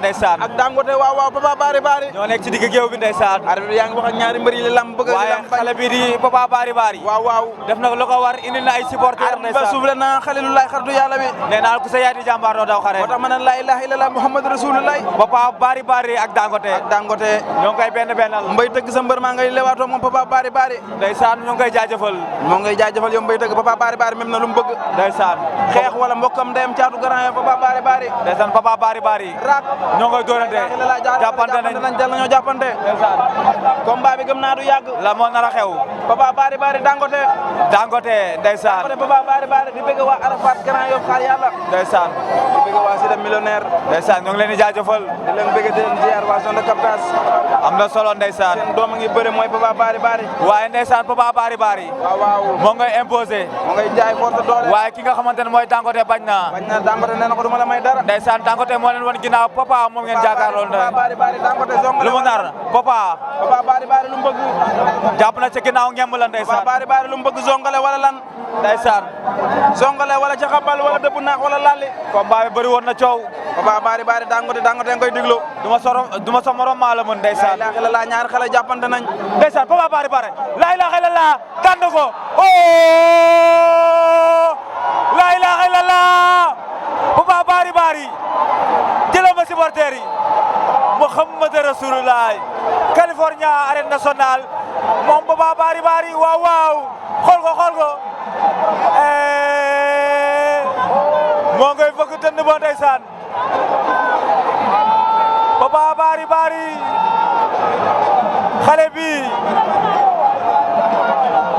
ndeysaan ak Dangote waaw Papa Bari Bari ñoo nekk ci digg géew bi ndeysaan arbitre yaa ngi wax ak ñaari mbër yi lamb bëgg waaye xale bi di Papa Bari Bari waaw def na lu ko war indi na ay supporters ndeysaan ba suufle na Xalilulaay xaritu yàlla bi nee naa ku sa yaay di jàmbaar doo daw xare moo tax ma ne la ilaha illallah Muhammadu Rasulullah Papa Bari Bari ak Dangote ñoo ngi koy benn mbay tëgg sa mbër maa ngay lewaatoo moom Papa Bari Bari ndeysaan ñoo ngi koy jaajëfal moo ngay jaajëfal yow mbay tëgg Papa Bari Bari même na lu mu bëgg ndeysaan xeex wala mbokkam ndeyam caatu grand yo Papa Bari Bari ndeysaan Papa Bari Bari raak ñoo ngi koy dóorante jàppante nañ jàll nañoo jàppante combat bi gëm naa du yàgg la moo nar a xew Papa Bari Bari Dangote ndeysaan Papa Bari Bari di bëgg waa Arafat Grand Yoff xaar yàlla ndeysaan di bëgg waa Cité Millionnaire ndeysaan ñoo ngi leen di jaajëfal di leen bëgg di leen ziar waa zone de captage am na solo ndeysaan seen doom a ngi bëre mooy Papa Bari Bari waaye ndeysaan Papa Bari Bari waaw moo ngay imposé moo ngay jaay force doole waaye ki nga xamante ne mooy Dangote bañ na Dangote nee na ko du ma la may dara ndeysaan Dangote moo leen wan ginnaaw Papa moom ngeen jàkkaarloo Papa Bari Bari Dangote zongale lu mu nar Papa Bari Bari lu mu bëgg jàpp na ci ginnaaw ngemb la ndeysaan Papa Bari Bari lu mu bëgg zongale wala lan ndeysaan zongale wala ca xabal wala dëbb naax wala lalli combat bi bëri woon na coow Papa Bari Bari Dangote nga koy diglu du ma sa morom maa la mën ndeysaan la ilaha illallah ñaar xale jàppante nañ ndeysaan Papa Bari Bari la ilaha illallah daan ko oh la ilaha illallah Papa Bari Bari jëlal ma supporter yi Muhammad Rasulullah California arène nationale moom Papa Bari Bari waaw xool ko moo ngay fëgg dënn ba ndeysaan Papa Bari Bari xale bi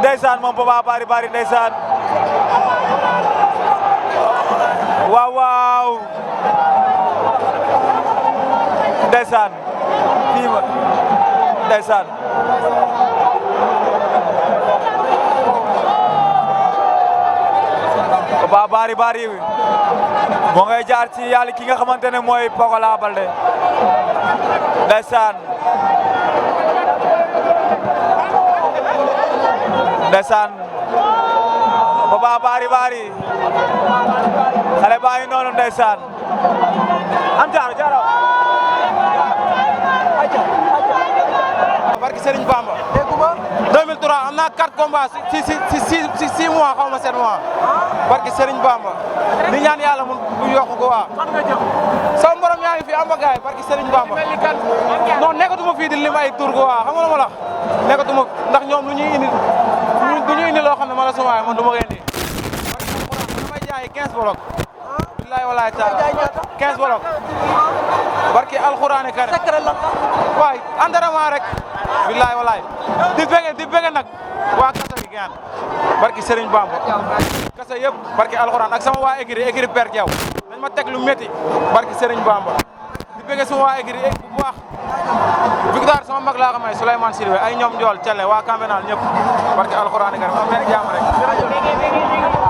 ndeysaan moom Papa Bari Bari ndeysaan waaw ndeysaan fii ma ndeysaan Papa Bari Bari moo ngay jaar ci yàlla ki nga xamante ne mooy Pokola Balde ndeysaan Papa Bari Bari xale baa ngi noonu ndeysaan am jaaro barki Serigne Bamba dégguma 2003 am naa 4 combats si 6 mois xaw ma 7 mois barki Serigne Bamba di ñaan yàlla mu yokk ko waa sama borom yaa ngi fi amba gaay barki Serigne Bamba non nekkatuma fii di lim ay tour ko waa xam nga lu ma la nekkatuma ndax ñoom lu ñuy indi loo xam ne ma la sama waay man du ma ko indi damay jaay 15 bolok billahi wallahi taala 15 bolok barki alxuraani kare waay entraînement rek billahi wallahi di bëgg nag waa kasa gi gaan barki Serigne Bamba kasa yëpp barki alxuraan ak sama waa écurie Père Diaw dañ ma teg lu métti barki Serigne Bamba di bëgg sama waa écurie bu baax victoire sama mag laa ko may Souleymane Sidibé ay ñoom Ndiol Thielé waa Campenal ñëpp barki alxuraan kare am leen jàmm rek